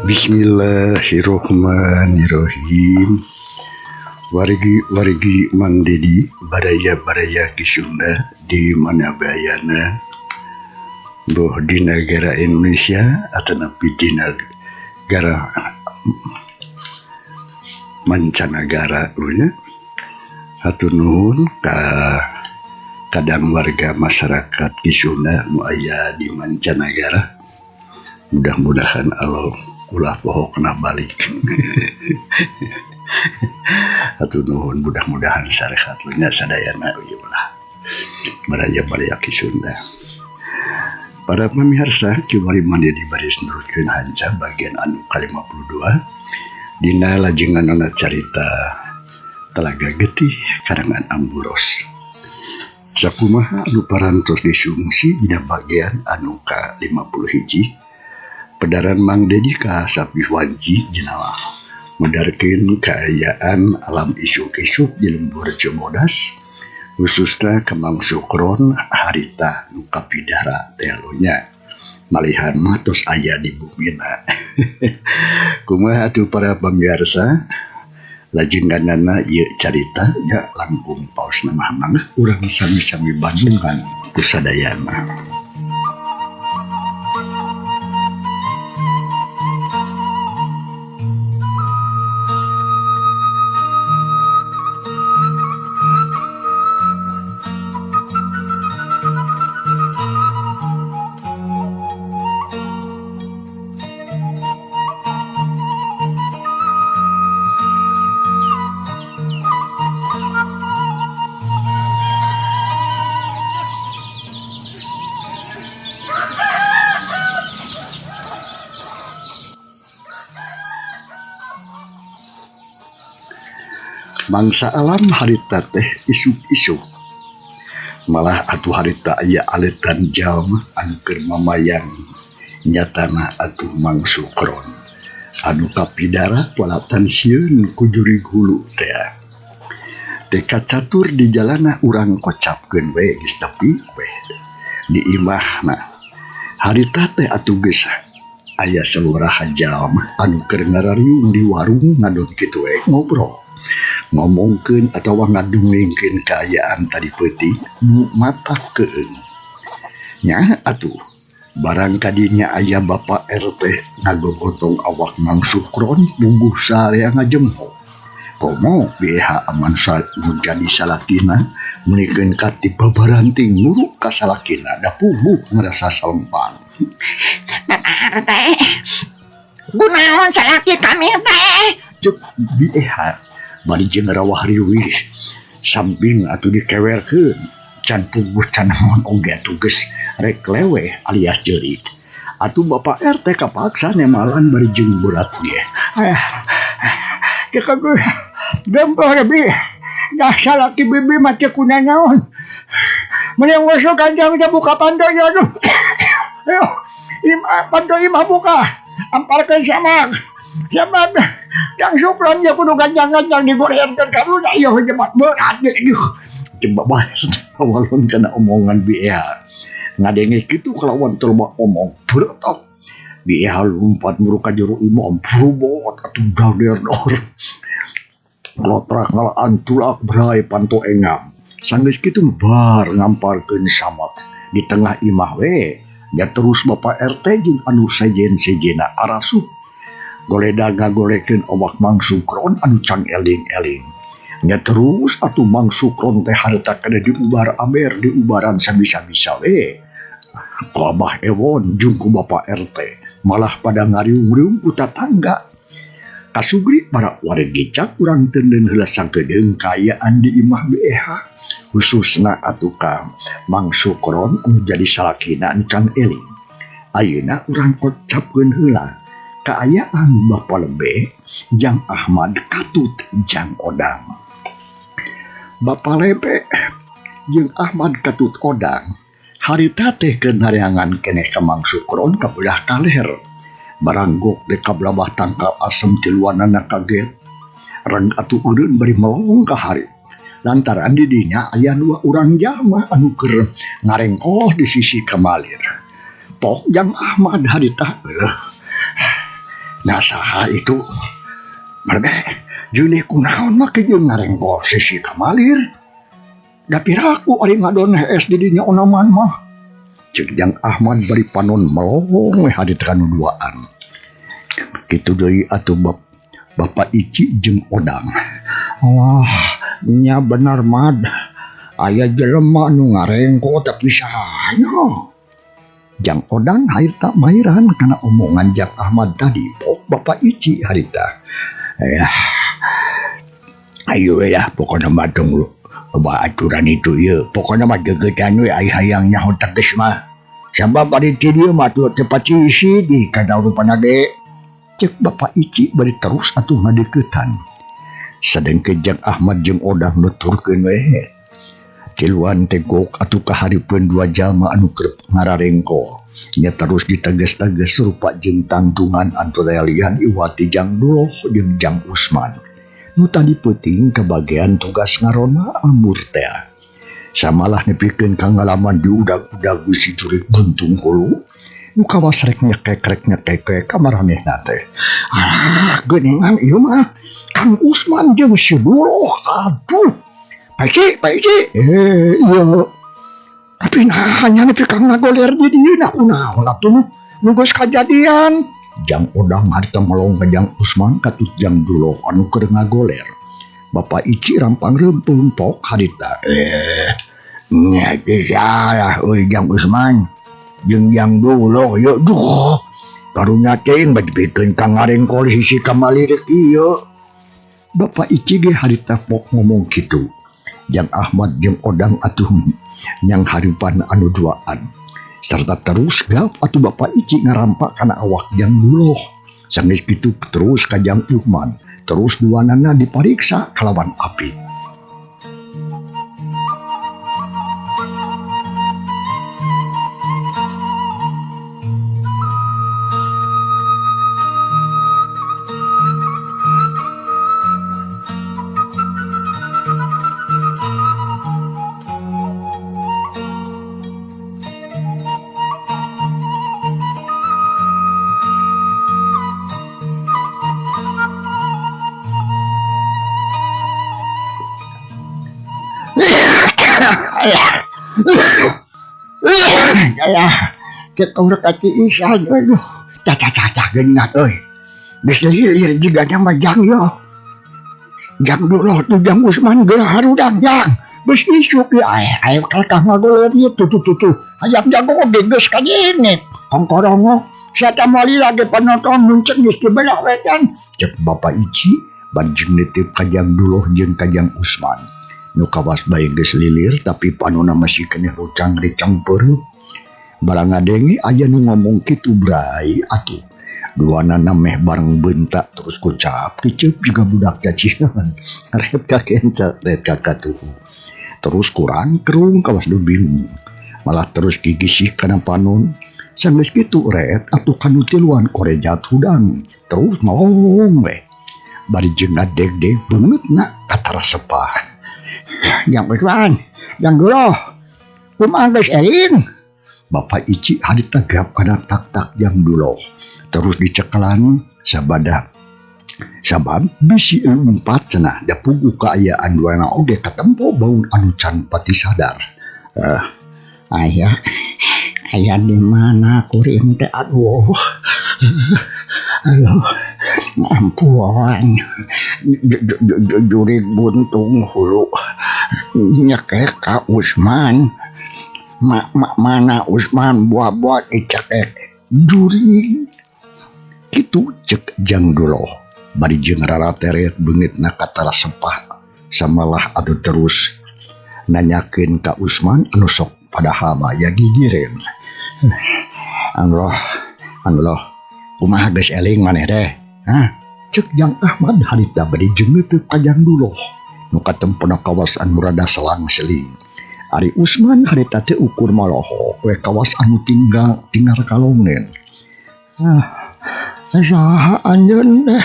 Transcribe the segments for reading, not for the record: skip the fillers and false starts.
Bismillahirrohmanirrohim wargi-wargi Mang Dedi baraya-baraya Ki Sunda di mana bayana boh di negara Indonesia atanapi di negara mancanagara nya. Hatur nuhun ka kadang warga masyarakat Ki Sunda nu aya di mancanagara, mudah-mudahan Allah ulah poho kena balik. Hatur nuhun, mudah-mudahan sarehat nya sadayana ieu lah baraya-baraya Ki Sunda. Para pamirsa, kiwari Mang Dedi baris neruskeun hanca bagian anu ka-52 dina lajenganana carita Talaga Getih karangan Amburos. Sakumaha anu parantos disungsi dina bagian anu ka-51, pedaran Mang Dedi ka Sapi Wanci jenawa medarkeun kaayaan alam isuk-isuk di lembur Cibodas, khususna ka Mang Sukron harita nu kapidara teh nya malihan mah tos aya di bumina. Kumaha atuh para pamirsa lajenganana ieu carita nya? Langkung paosna mah mangga urang sami-sami bandungan ku sadayana. Mangsa alam harita teh isuk-isuk, malah atuh harita aya aletan jalma anu keur mamayang, nyatana atuh Mang Sukron anu kapidara walatan sieun ku jurig hulu teh. Teu kacatur di jalana, urang kocapkeun we geus tepi we di imahna. Harita teh atuh geus aya sababaraha jalma anu keur ngarariung di warung ngadon kitu we ngobrol, ngomongkeun atawa ngadongengkeun kaayaan tadi peuting nu matak keueung nya. Atuh barang kadinya aya Bapak RT ngagogotong awak Mang Sukron, puguh sarea ngajemho komo BH aman nu jadi salakina meunikeun katip babaranting muruk ka salakina, da puguh ngerasa salempang. Bapak RT, kunaon salaki kami teh? Cek BH bari jeung rawah riwih. Samping atuh dikewerkeun, can puguh can naon oge atuh geus rek leweh alias jeurik. Atuh Bapak RT kapaksa nemalan bari jeung berat ge. Eh, gempor bi, dah salaki bibi mah teu kunanaon. Mending ngusuk kanjang teh buka panto ya aduh. Ayo, imah panto imah buka. Amparkeun samak. Samak. Kang Sukron ya kudu ganjang-ganjang digorengkeun karunya ieu jebat berat aduh. Coba bahas walon kana omongan BH. Ngadenge kitu kalawan teu loba omong beretot. BH lumpat muru ka jero imah, brobot atuh dader dor. Klotrak ngalaan tulak bray panto engam. Sanggeus kitu bar ngamparkeun samak di tengah imah we. Ya terus Bapak RT jeung anu sejen-sejena arasup. Goledag ngagolekeun awak Mang Sukron anu can eling-eling. Nya terus atuh Mang Sukron teh harita keneh diubar amer, diubaran sabisa-bisa we. Ku Abah Ewon jeung ku Bapak RT malah pada ngariung-riung ku tatangga. Kasugri para wargi, cak urang teundeun heula sakedeung kaayaan di imah BEH, khususna atuh ka Mang Sukron anu jadi salakina anu can eling. Ayeuna urang kocapkeun heula kaayaan Bapak Lebe jang Ahmad Katut jang Odang. Bapak Lebe jeung Ahmad Katut Odang harita teh keur nareangan keneh ka Mang Sukron ka belah kaler. Baranggok dek ka belabah tangkal asem, tiluanana kaget. Rang atuh eureun bari melong ka hareup. Lantaran di dinya aya dua urang jalma anu keur ngarengkoh di sisi kamalir. Pok jang Ahmad harita. Nah saha itu? Merbe, jeuneh kunaon make jeung ngarengkol sisi kamalir. Da piraku ari ngadon hees di dinya onaman mah. Cek Jang Ahmad bari panon melong we harita kanu duaan. Kitu deui atuh Bapak Ici jeung Odang. Wah, nya bener Mad. Aya jelema nu ngarengko tapi saha nya. Jang Odang harita mairan kana omongan Jang Ahmad tadi pok Bapak Ici harita. Ya, ayo ya pokokna mah tong loba aturan itu ieu. Pokokna mah geugeutan we ai hayang nyaho teges mah. Sabab ari ti dieu mah tuh teu pacisi di kana rupana ge. Cek Bapak Ici bari terus atuh ngadeuketan. Sadengkeun Jang Ahmad jeung Odang nuturkeun we. Tiluan tegok atuh kahareupeun dua jalma anu keur ngararengkol. Nya terus diteges-teges rupa jeung tangtungan antara lian iwati Jang Duloh jeung Jang Usman. Nu tadi peuting kabagean tugas ngarona amur teh. Samalah nepikeun ka ngalaman diudag-udag si jurig buntung hulu. Nu kawas rek nyekek ka maranehna teh. Ah, geuningan ieu mah Kang Usman jeung si Duloh aduh. Pak Ici, iya. Tapi nah hanya nepi ka ngagoler di dieu nah kunaon atuh nu geus kajadian. Jang Odang harita melong ka Jang Usman katut Jang Duloh anu keur ngagoler. Bapak Ici rampang reumpeuh pok harita. Nya teh salah euy Jang Usman jeung Jang Duloh yeuh duh. Karunya teh bade pikeun ka ngarengkol hiji kamalirik ieu. Bapak Ici ge harita pok ngomong kitu. Jang Ahmad jeung Odang atuh nyang hareupan anu duaan. Serta terus gap atuh Bapak Ici ngarampak kana awak Jang Duloh. Sanggeus kitu terus ka Jang Usman, terus duanana dipariksa kalawan api. Alah, cek urang ka Ciisan aduh. Cacah-cacah geuningan euy. Geus lilir jiga nya mah Jang yo. Jang Duloh tuh Jang Usman geus harudang Jang. Geus isuk ieu aya kalkah ngagoler ieu tuh tuh tuh. Hayang jago oge geus kajengek. Kongkorongo sia teh moal lila ge penonton munceng geus dibelah we kan. Cek Bapak Ici bari jeung nitip ka Jang Duloh jeung ka Jang Usman. Nu kawas bae geus lilir tapi panonna masih keneh rucang-ricang peureub. Barang ngadenge aya nu ngomong kitu bray atuh. Duanana meh bareng bentak terus kucap kiceup juga budak cacingan. Rep ka kenca ret ka katuhu. Terus kurang kerung kawas nu bingung. Malah terus gigisih kana panon. Sanggeus kitu ret atuh kanu tiluan korejat hudang. Terus melong we. Bari jeung ngadeg-deg beungeutna katara sepah. Jang Usman, Jang Duloh, kumaha geus eling? Bapak Ici harita gap kana tak-tak Jang Duloh. Terus dicekelan sabada. Sabab bisi empat cenah da puguh kaayaan duana oge katempo baun anu can pati sadar. Aya di mana kuring teh aduh. Aduh, ampun. Jurig buntung hulu nyekek ka Usman. Mana Usman buah-buah dicekek jurig. Kitu cek Jang Duloh. Bari jeung rarateret beungeutna katara sepah. Samalah atuh terus nanyakeun ka Usman anu sok padahal mah ya gigireun. Allah, Allah, kumaha geus eling maneh teh? Hah? Cek Jang Ahmad harita bari jeung neuteuk ka Jang Duloh. Nu katempona kawas anu rada selang-seling. Ari Usman harita teh ukur maloho we kawas anu tinggal tingar kalongen. Ah, saha anjeun teh?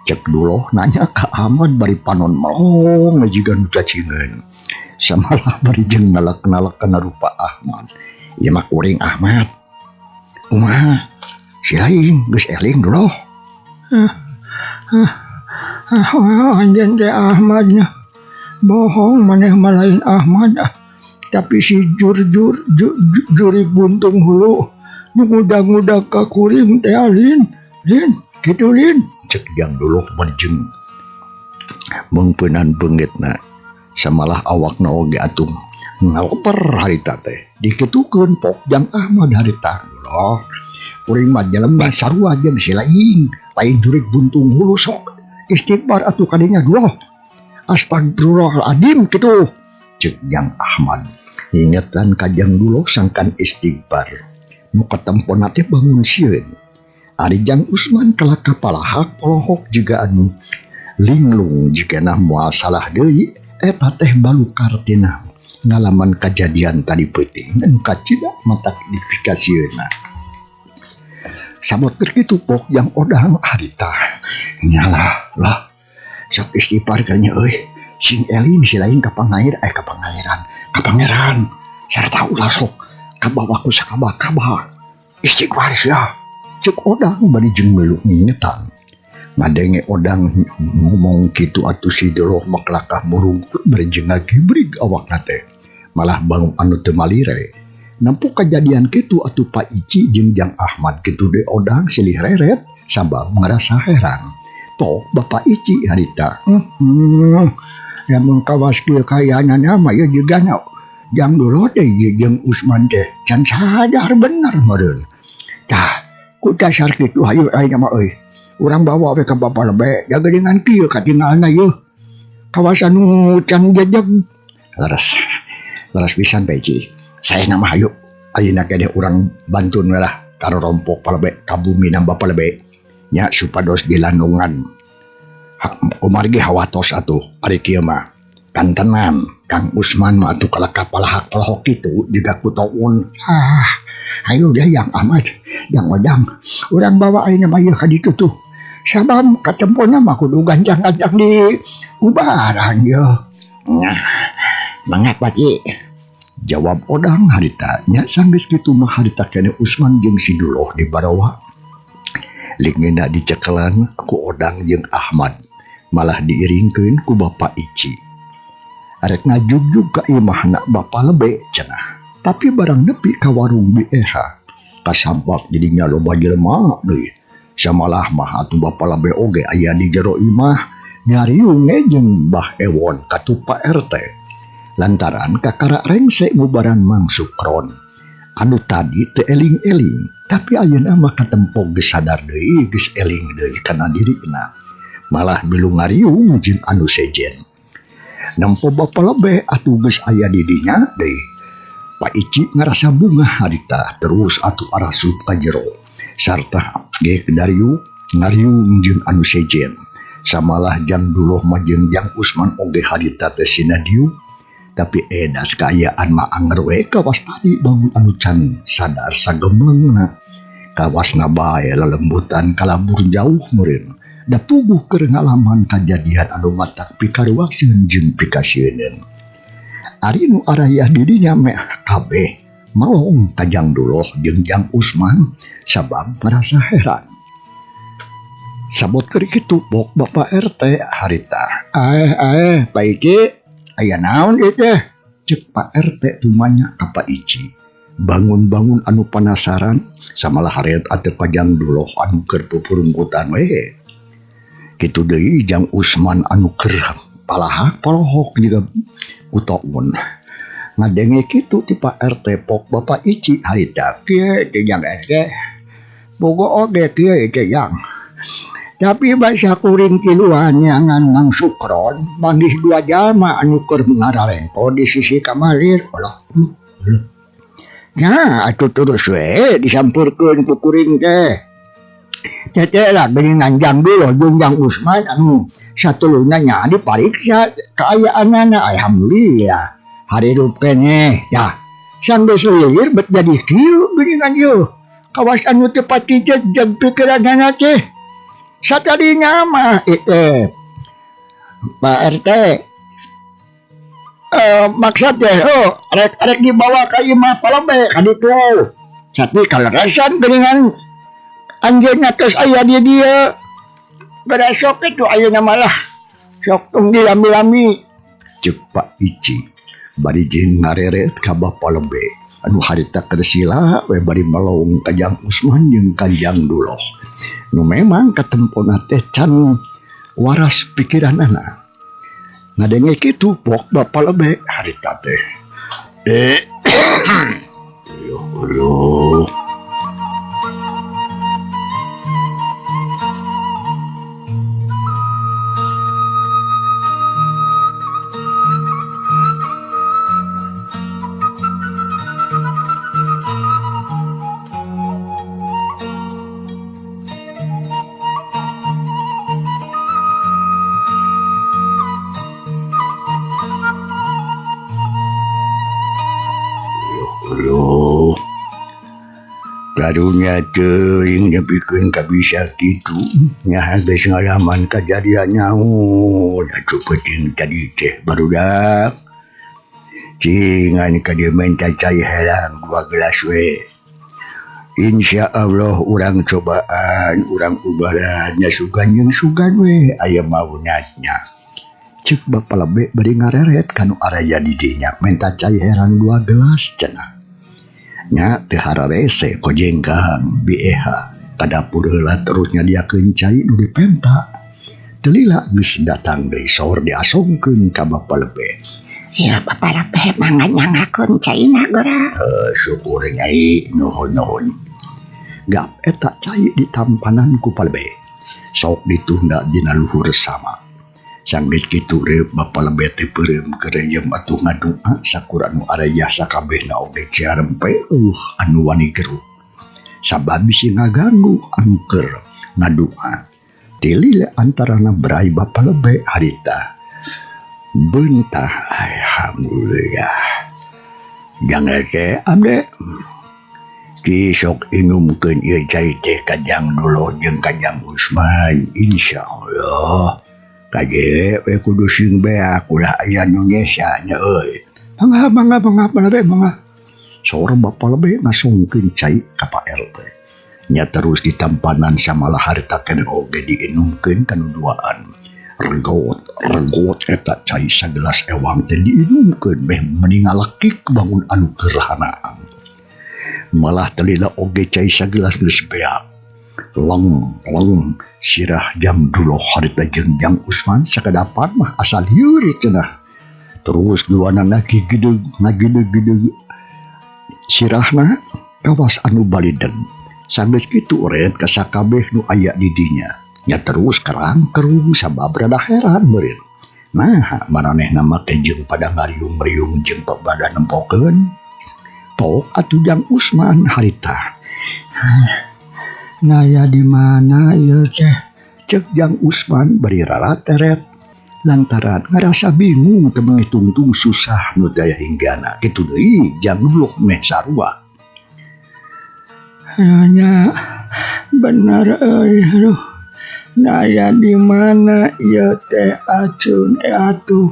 Cek Duloh nanya ka Ahmad bari panon melong jiga nu cacingeun. Samalah bari jeung nalak-nalak kana rupa Ahmad. Ieu mah kuring Ahmad. Kumaha? Si lain geus eling Duloh. Anjeun teh Ahmad nya. Bohong maneh mah lain Ahmad ah. Tapi si jur-jur jurig buntung hulu nu ngudag-ngudag ka kuring teh lin. Lin, kitu lin. Cek Jang Duluh berjeng meungpeunan beungeutna samalah awakna oge atuh ngaloper harita teh dikitukeun pok Jang Ahmad harita. Loh, kuring mah jelema sarua jeung si lain, lain jurig buntung hulu sok istighfar atuh kadinya Duloh. Astagfirullahaladzim kitu. Cek Jang Ahmad ingetan ka Jang Duloh sangkan istighfar. Nu katempona teh bangun sieun. Ari Jang Usman kalaka palahak polohok jiga anu linglung jigana moal salah deui eta teh balukar tina ngalaman kajadian tadi peuting anu kacida matak dipikasieunna. Sabot keur kitu pok Jang Odang harita nyalah lah sok istighfar kanya euy sing eling si lain ka pangair ka pangeran ka pangeran sarta ulah sok kabawa ku sakaba-kaba istighfar sia. Cek Odang bari jeung milu ngingetan. Ngadenge Odang ngomong kitu atuh si Doloh maklakah murungkut bari jeung ngagibrig awakna teh. Malah bangun anu teu malire. Nempo kajadian kitu atuh Pak Ici jeung Jang Ahmad kitu deui Odang silih reret sabab ngarasa heran. Pok Bapak Ici harita. Lamun kawas kieu kayaanana mah ieu jigana Jang Doloh teh jeung Usman teh can sadar bener meureun. Tah, ku dasar kitu hayu ayeuna mah euy. Urang bawa we ka Bapa Lebe, jaga dengan kieu katingalna yeuh. Kawasan nu can jejeg. Leres. Leres pisan Pak Ici. Saena mah hayu ayeuna keneh urang bantun we lah karompok Palebe ka bumi Bapa Lebe nya supados dilandungan. Kumargi hawatos atuh ari kieu mah. Kantenan Kang Usman mah atuh kalaka palahak polohok kitu jiga ku taun. Ah, ayo deh Yang Ahmad, Yang Odang, urang bawa ayeuna mah ieu ka ditu tuh. Sabab katempona mah kudu gancang-gancang di ubaran yeuh. Nah, mangga Pak Ki. Jawab Odang harita nya sanggeus kitu mah harita keneh Usman jeung si Duloh dibarawa. Lingena dicekelan ku Odang jeung Ahmad, malah diiringkeun ku Bapak Ici. Arek ngajugjug ka imahna Bapa Lebe cenah. Tapi barang nepi ka warung BH kasampak jadinya loba jelema deui. Samalah mah atuh Bapa Lebe oge aya di jero imah nyariung jeung Mbah Ewon katuh Pak RT. Lantaran kakara rengse ngubaran Mang Sukron. Anu tadi teu eling-eling, tapi ayeuna mah katempo geus sadar deui geus eling deui kana dirina. Malah milu ngariung jeung anu sejen. Nempo Bapa Lebe atuh geus aya di dinya deui. Pak Ici ngarasa bungah harita terus atuh arasup ka jero. Sarta ge dariuk ngariung jeung anu sejen. Samalah Jang Duloh mah jeung Jang Usman oge harita teh sinadiuk. Tapi edas kaayaan mah anger we kawas tadi bangun anu can sadar sagemlengna. Kawasna bae lelembutan kalabur jauh meureun. Da puguh keur ngalaman kajadian anu matak pikaruaseun jeung pikasieuneun. Ari nu arayah di dinya meh kabeh malong ka Jang Duloh jeung Jang Usman sabab merasa heran. Sabot keur kitu bok Bapak RT harita. Aeh, Pak Ici, aya naon ieu teh? Cek Pak RT tumanya ka Pak Ici. Bangun-bangun anu penasaran samalah hareut atuh ka Jang Duloh anu keur pupurungkutan we. Kitu deui Jang Usman anu keur palahak polohok jiga kutaun. Ngadenge kitu ti Pak RT pok Bapak Ici harita. Kieu teh Jang RT. Bogo oge kieu teh Jang. Tapi basa kuring kiluan nyangan Mang Sukron manggih dua jalma anu keur ngaralengko di sisi kamalir. Alah, uluh, uluh. Nya atuh terus we disampurkeun ku kuring teh. Teteh lah geuningan Jang Duloh jeung Jang Usman anu satuluna nya dipariksa kaayaanana alhamdulillah. Harirup keneh tah. Sanggeus lilir bet jadi kieu geuningan ieu. Kawas anu teu pati jejeg pikiranana teh. Satadinya mah itu Pak RT maksud teh oh rek dibawa ka imah Palebe ka ditu. Tapi kaleresan geuningan anjeunna geus aya di dieu. Geura sok kitu ayeuna malah. Sok tong dilami-lami. Ceuk Pak Ici bari jeung ngareret ka Bapa Lebe anu harita keur sila we bari melong ka Jang Usman jeung ka Jang Duloh. Nu memang katempona teh can waras pikiranana. Ngadenge kitu pok Bapa Lebe harita teh. Uluh. Karunya teuing nepikeun ka bisa kitu nya geus ngalaman kajadian nyaho atuh peuting tadi teh barudak cingan ka dieu menta cai herang 2 gelas we. Insyaallah urang cobaan urang ubaran nya sugan jeung sugan we aya maunatnya. Ceuk Bapa Lebe bari ngareret kanu araya di dinya menta cai herang 2 gelas cenah. Nya teu hararese kojengkang bieha ka dapur heula terus nyadiakeun cai nu dipenta. Teu lila geus datang deui saur diasongkeun ka Bapa Lebe. Ya Bapa Lebe mangga nyangakeun caina geura. Heuh syukur nyai nuhun-nuhun. Gap eta cai ditampanan ku Pak Lebe. Sok ditunda dina luhur sama. Sanggeus kitu reup Bapa Lebe teh peureum kereyem atuh ngadua sakur anu arayah sakabehna oge ciarempe eueuh anu wani geruh. Sabab bisi ngaganggu anu keur ngadua. Tilila antarana berai Bapa Lebe harita. Beunta alhamdulillah. Jangan teh abde. Ki sok inumkeun ieu cai teh ka Jang Duloh jeung ka Jang Usman insyaallah. Kaje we kudu sing beak ulah aya nu nyesa nya euy. Mangga mangga mangga Bapa Lebe mangga. Saur Bapa Lebe ngasongkeun cai ka Pak RT. Nya terus ditampanan samalah harita keneh oge diinumkeun kanu duaan. Regot regot eta cai sagelas ewang teh diinumkeun meh meni ngalekik bangun anu keur hanaan. Malah teu lila oge cai sagelas geus beak. Leng leng sirah Jang Duloh harita jeung Jang Usman sakadapan mah asal lieur cenah. Terus duanana gigedeg ngagedeg-gedeg sirahna kawas anu balideg. Sanggeus kitu ret ka sakabeh nu aya di dinya. Nya terus kerang-kerung sabab rada heran meureun. Nah, maranehna make jeung pada ngariung-riung jeung pada nempokeun. Pok atuh Jang Usman harita. Naya di mana ieu teh? Ceuk Jang Usman bari rarateret lantaran ngarasa bingung teu mangitungtung susah nu daya hinggana. Kitu deui Jang Duloh meh sarua. Nya bener euy aduh. Naya di mana ieu teh acun atuh.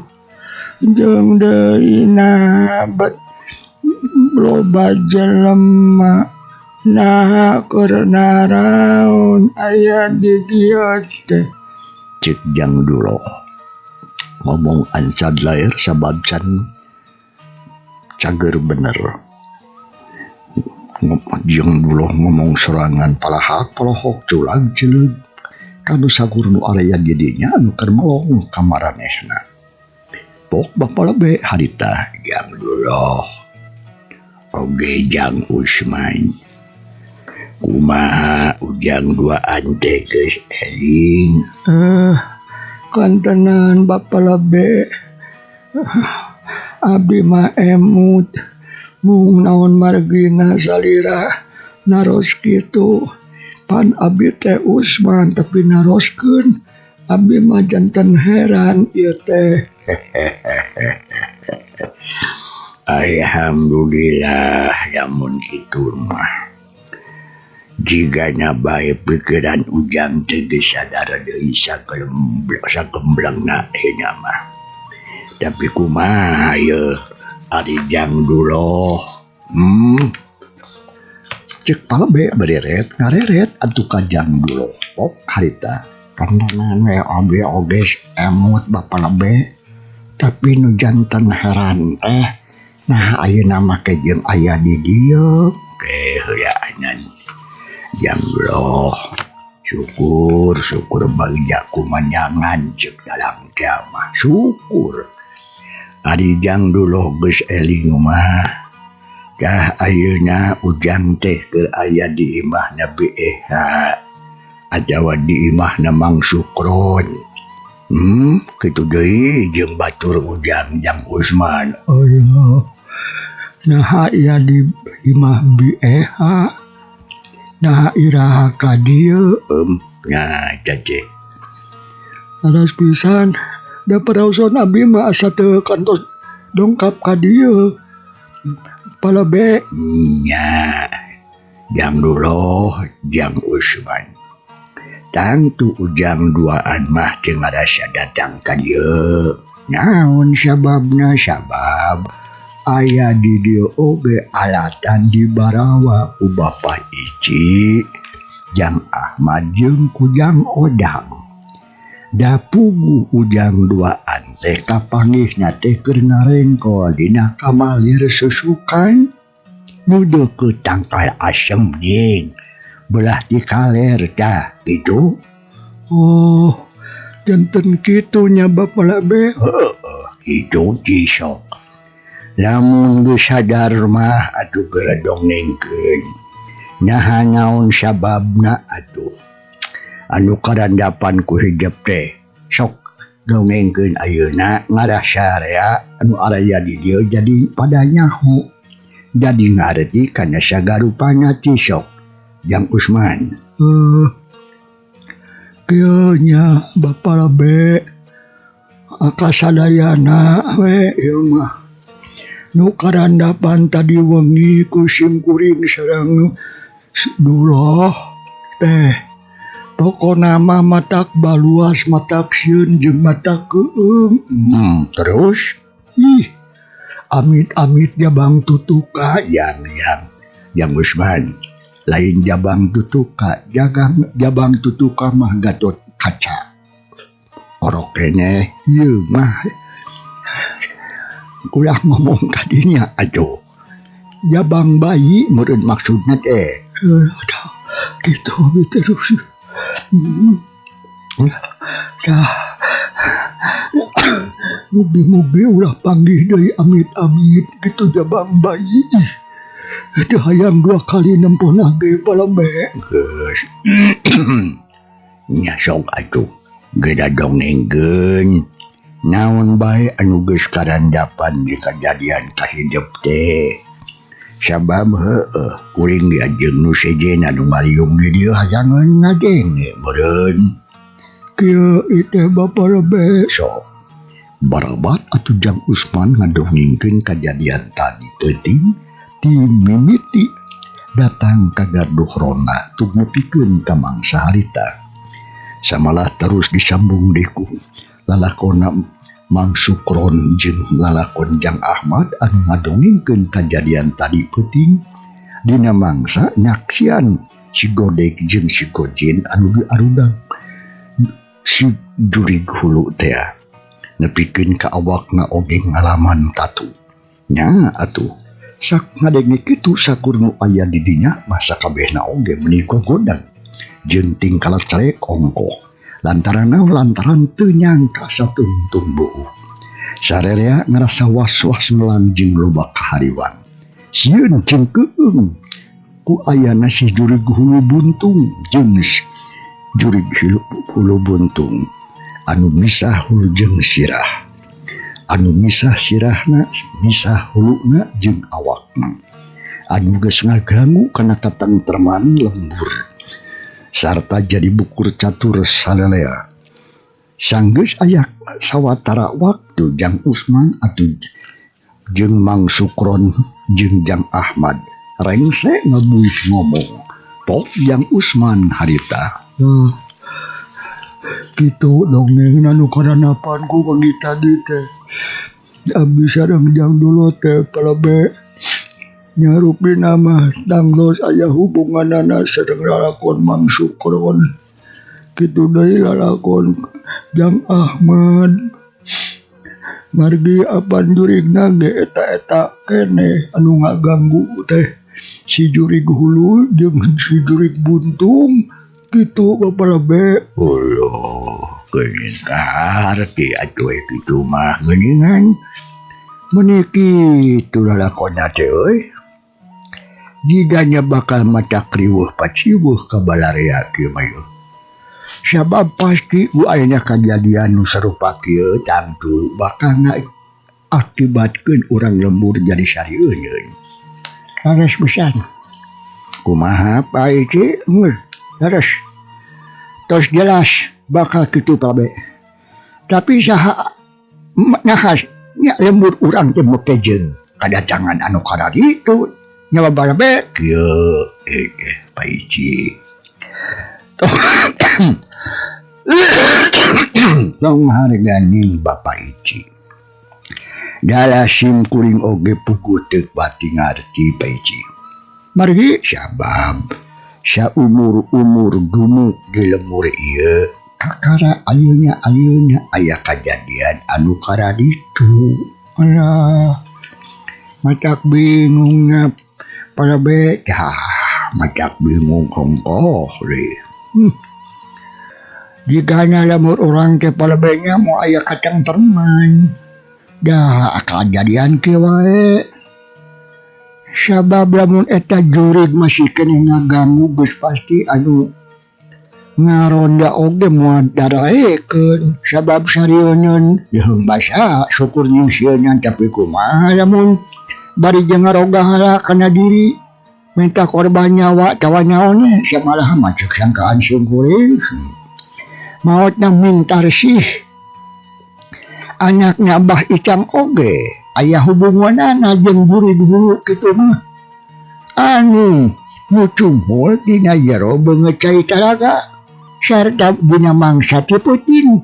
Jeung deui na bet loba jelema. Nah keur naraon aya di dieu teh? Ceuk Jang Duloh ngomong ancad laer sabab can cager bener. Jang Duloh ngomong sorangan palahak polohok culag cileug kanu sakur nu araya di dinya anu keur melong ka maranehna. Pok Bapa Lebe harita Jang Duloh oge Jang Usman. Kumaha ujang duaan teh geus eling? Kantenan Bapa Lebe. Abdi mah emut mung naon margina salira naros kitu. Pan abdi teh Usman tapi naroskeun abdi mah janten heran ieu teh. Alhamdulillah lamun kitu mah. Jigana bae pikiran ujang teh geus sadar deui sagemblengna nya mah. Tapi kumaha yeuh ari Jang Duloh? Ceuk Pak Lebe bari ret ngareret atuh ka Jang Duloh. Pok harita Pandangan we abi oge emut Bapak lebe tapi nu janten heran teh nah ayeuna mah ke jeung aya di dieu ke heuyanan jang loh syukur syukur bagja kumanjangan ceuk dalam kiamah syukur ari jang duloh geus eling mah dah ayeuna ujang teh keur aya di imah Nabi Eha atawa di imah na Mang Sukron. Kitu deui jeung batur ujang jang Usman. Allah. Naha aya di imah Bi Eha. Naha iraha ka dieu. Nah eta teh. Leres pisan da paraoson abi mah asa teu kantos dongkap ka dieu. Palebe nya jang duloh jang Usman. Tangtu ujang duaan mah teu ngarasa datang ka dieu. Naon sababna? Sabab aya di dieu oge alatan dibarawa ku Bapa Ici, Jang Ahmad jeung ku Jang Odang. Da puguh ujang duaan teh kapanggihna teh keur ngarengkol dina kamalir susukan nu deukeut tangkal asem ning belah ti kaler tah kitu. Oh, janten kitu nya Bapak lebe. Heueuh, kitu cisok. Lamun geus sadar mah atuh geura dongengkeun. Naha naon sababna atuh anu karandapan ku hijab teh sok dongengkeun ayeuna ngarasa rea anu araya di dieu jadi pada nyaho jadi ngareti kana sagarupana cisok Jang Usman. Kieu nya Bapak lebe kasadayana we ieu mah nu karandapan tadi wengi ku simkuring sareng duloh teh pokona mah matak baluas matak sieun jeung matak keueung. Terus ih amit-amit jabang tutuka yang Jang Usman lain jabang tutuka jagang jabang tutuka mah Gatot Kaca orok keneh ieu mah ulah ngomong kadinya atuh jabang bayi meureun maksudna teh gitu terus. Dah mugi-mugi ulah panggih deui amit-amit gitu jabang bayi. Teu hayang dua kali nempuh ge palembe. Geus. Nya sok atuh geura dongengkeun naon bae anu geus karandapan di kajadian kahidep teh. Sabab heueuh kuring ge jeung nu sejen anu ngariung di dieu hayangeun ngadenge meureun. Kieu teh Bapa lebe sok. Barabat atuh Jang Usman ngadongengkeun kajadian tadi teuting ti mimiti datang ka garduh ronda tug nepikeun ka mangsa harita. Samalah terus disambung deui ku lalakonna Mang Sukron jeung lalakon Jang Ahmad anu ngadongengkeun kajadian tadi peuting dina mangsa nyaksian si Godeg jeung si Gojin anu diarudang si jurig hulu teh nepikeun ka awakna oge ngalaman tatu. Nya atuh sak ngadenge kitu sakur nu aya di dinya masa kabehna oge meuni gogodang jeung tingkah carek ongkoh lantaran naon lantaran teu nyangka satungtung buuh. Sarerea ngarasa was-was melang jeung loba kahariwang. Sieun jeung keueung ku ayana si jurig hulu buntung jeung jurig hulu buntung anu misah hulu jeung sirah. Anu misah sirahna misah huluna jeung awakna. Anu geus ngagangu kana katentreman lembur sarta jadi bukur catur salelea. Sanggeus aya sawatara waktu Jang Usman atuh jeung Mang Sukron jeung Jang Ahmad rengse ngebuih ngomong. Pok Jang Usman harita. Kitu dongeng anu karanapan ku wengi tadi teh. Abdi sareng Jang Dulo teh palebe nyarupina mah tangtos aya hubunganana sareng lalakon Mang Sukron. Kitu deui lalakon Jang Ahmad. Margi apan jurigna ge eta-eta keneh anu ngaganggu teh si jurig hulu jeung si jurig buntung kitu Bapak Lebe. Uluh, geuning kaharti atuh kitu mah geuningan. Meuni kitu lalakonna teh euy. Jigana bakal matak riweuh paciweuh ka balarea kieu mah yeuh. Sabab pasti ku ayana kajadian nu sarupa kieu tangtu bakal ngaakibatkeun urang lembur jadi sarieun. Leres pisan. Kumaha Pak Ici? Leres. Tos jelas bakal kitu kabeh. Tapi saha nahas nya lembur urang teh make jeung kadatangan anu kararitu nyawa barabe kieu Pak Ici. Tong harganing Bapak Ici. Dala sim kuring oge puguh teu pati ngarti Pak Ici. Margi sabab saumur-umur dumuk di lemur ieu kakara ayeuna-ayeuna aya kajadian anu karaditu. Alah, matak bingungnya para be, matak bingung kongkoh deh. Jigana lemur urang teh palebenya mau aya kacang terman. Dah kajadian kieu wae. Sabab lamun eta jurig masih keneh ngaganggu geus pasti anu ngaronda oge moal daraekeun sabab sarieun leuheung basa syukur nyingsieunan tapi kumaha lamun bari jeung ngaroga kana diri minta korban nyawa tawa naon samalah mah ceuk sangkaan simkuring maotna mintar sih anakna Abah Icang oge aya hubunganana jeung jurig hulu kitu mah anu mucumul dina jero beungeut cai talaga sarta dina mangsa ti puting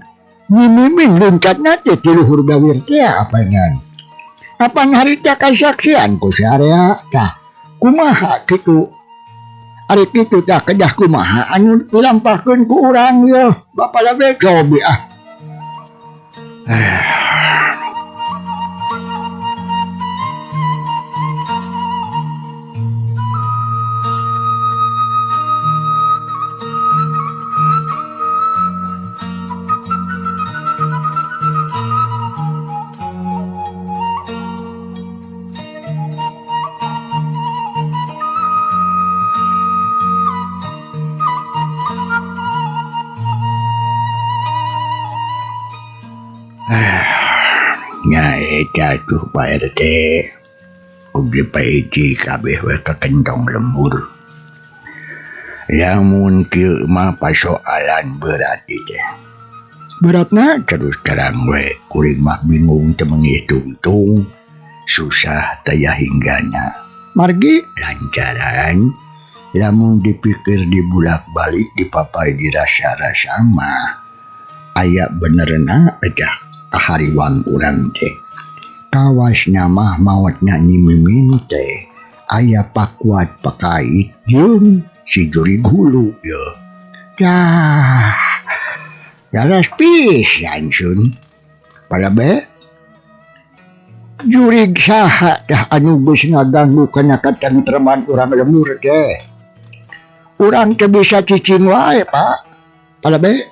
nyimimin luncatna teh ti luhur gawir teh apanan apan harita kasaksian ku sarea tah kumaha kitu ari kitu tah kedah kumaha anu dilampahkeun ku urang yeuh Bapak Labe cobi ah. Nyaeta tuh Pak RT oge Pak Ici kabeh we kakentong lembur. Lamun kieu mah pasoalan berat teh. Beratna terus terang we kuring mah bingung teu menghitung-tung susah taya hinggana. Margi lancaran lamun dipikir dibulak-balik dipapai dirasa-rasa mah aya benerna eta kahariwang urang teh. Kawasna mah maotna Nyi Mimin teh aya pakuat pakait jeung si jurig hulu yeuh. Tah, laras pisan sun. Palabe jurig saha tah anu geus ngaganggu kana katentreman urang lemur teh. Urang teh bisa cicing wae, Pak. Palabe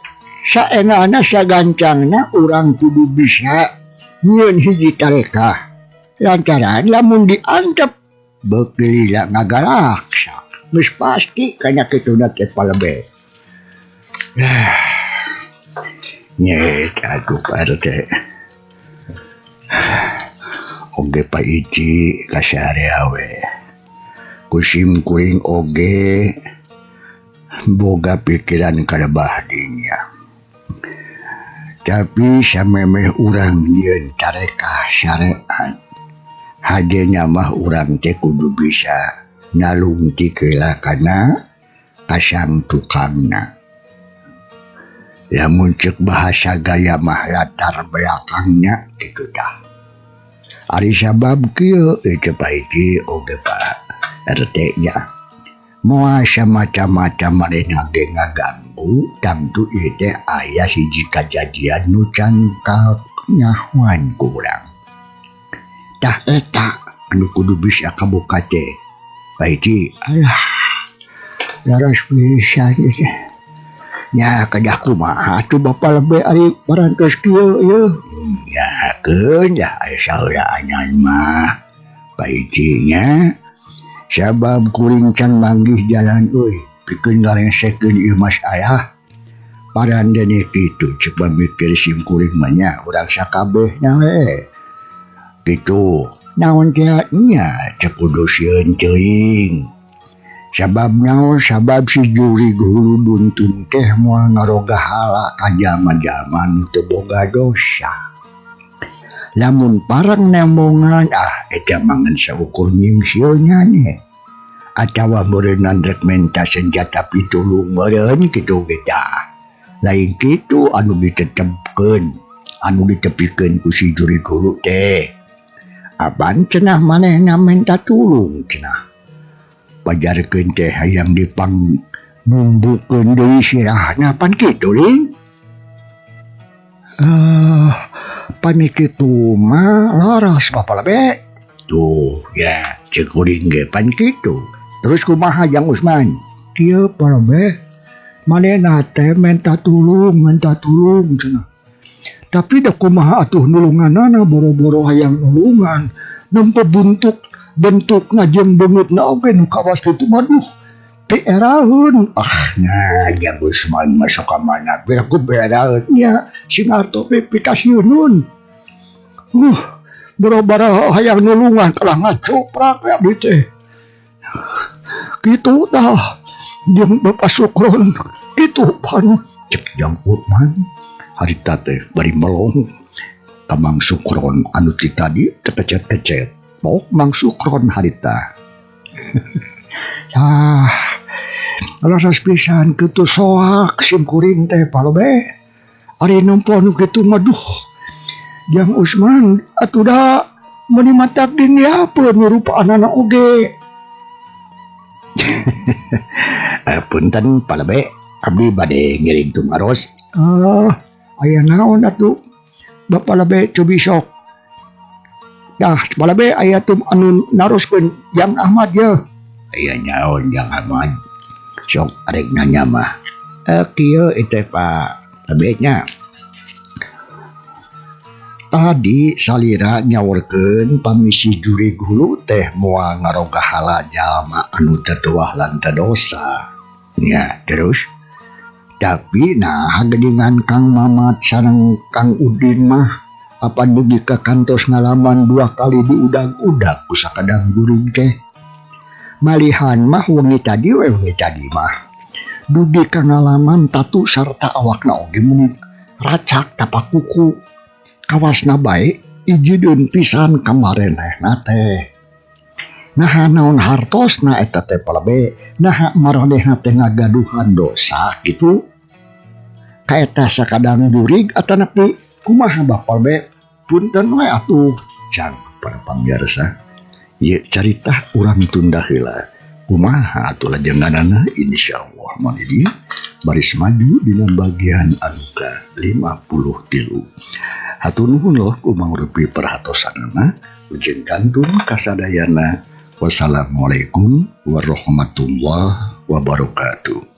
saengana sagancangna urang kudu bisa nyieun hiji tarekah. Lantaran lamun diantep beuk lila ngagalaksa geus pasti kana kituna teh palebe. Nyaeta atuh Pak RT. Oge Pak Ici kasarea we. Kusim kuring oge boga pikiran kalebah dinya. Tapi samemeh urang nyieun tarekah syariat hajena mah urang teh kudu bisa nalungtik heula kana kasang tukangna. Lamun ceuk bahasa gaya mah latar belakangnya kitu tah. Ari sabab kieu ieu Pak Ici oge Pak RT nya. Moal samacam-macam manehna ge ngaganggu. Saminggu tangtu ieu teh aya hiji kajadian nu can kanyahoan ku urang. Tah eta anu kudu bisa kabuka teh. Kahiji alah laras pisan ieu teh. Nya kedah kumaha atuh Bapa Lebe ari parantos kieu ieu. Nya keun dah aya saheulaanan mah. Kahiji nya sabab kuring can manggih jalan euy pikeun ngaresekeun ieu masalah. Parandene kitu ceuk pamikir sim kuring mah nya urang sakabehna we. Kitu naon teh nya teu kudu sieun teuing. Sabab naon sabab si jurig hulu buntung teh moal ngaroga hala ka jalma-jalma nu teu boga dosa. Lamun parang nembongan ah eta mah ngan saukur nyingsieu nya atawa meureunnan rek menta senjata pitulung meureun kitu ge tah. Lain kitu anu ditetepkeun anu ditepikeun ku si jurig hulu teh. Apan cenah manehna menta tulung cenah. Pajarkeun teh hayang dipang numbukeun deui sirahna pan kitu lin. Pami kitu mah laras Bapa Lebe. Tuh ya ceuk kuring ge pan kitu. Terus kumaha Jang Usman? Kieu Pa Lebe manehna teh menta tulung cenah. Tapi da kumaha atuh nulunganana boro-boro hayang nulungan nempo bentukna jeung beungeutna oge nu kawas kitu mah duh pieraheun. Ah nah Jang Usman mah sok ka mana piraku pieraheun nya sing arto pikasieun. Boro-boro hayang nulungan kalah ngacoprak we abdi teh. Kitu tah jeung Bapak Sukron kitu pan cek Jang Usman harita teh bari melong ka Mang Sukron anu ti tadi teu kecet-kecet. Pok Mang Sukron harita. Tah laras pisan kitu soak sim kuring teh palobe. Ari nempo nu kitu mah duh Jang Usman atuh da meuni matak diniapeun nu rupaanana oge. Punten Palebe abdi bade ngiring tumaros. Aya naon atuh Bapak Lebe cobi sok. Dah Palebe aya tum anu naroskeun Jang Ahmad ye. Aya nyaon Jang Ahmad. Sok arek nanya mah. Kieu teh Pak Lebe nya. Tadi salira nyaurkeun pamisi jurig hulu teh moal ngaroga hala jalma anu teu tuah lan teu dosa. Nya terus tapi nah geuningan Kang Mamat sareng Kang Udin mah apa dugi ka kantos ngalaman 2 kali diudag-udag ku sakadang jurig teh. Malihan mah wengi tadi we wengi tadi mah dugi ka ngalaman tatu sarta awakna oge meuni racak tapak kuku. Kawasna bae ijideun pisan kamarenehna teh. Naha naon hartosna eta teh palebe, naha maranehna teh ngagaduhan dosa kitu. Kaeta sakadang jurig atanapi kumaha Bapa Lebe punten we atuh cang para pamirsa. Ieu carita urang tunda heula. Kumaha atuh lajenganana insyaallah mun di baris maju dina bagian anu ka 53. Hatur nuhun loh ku mangrupi perhatosanana ujeng kantun kasadayana. Wassalamualaikum warahmatullahi wabarakatuh.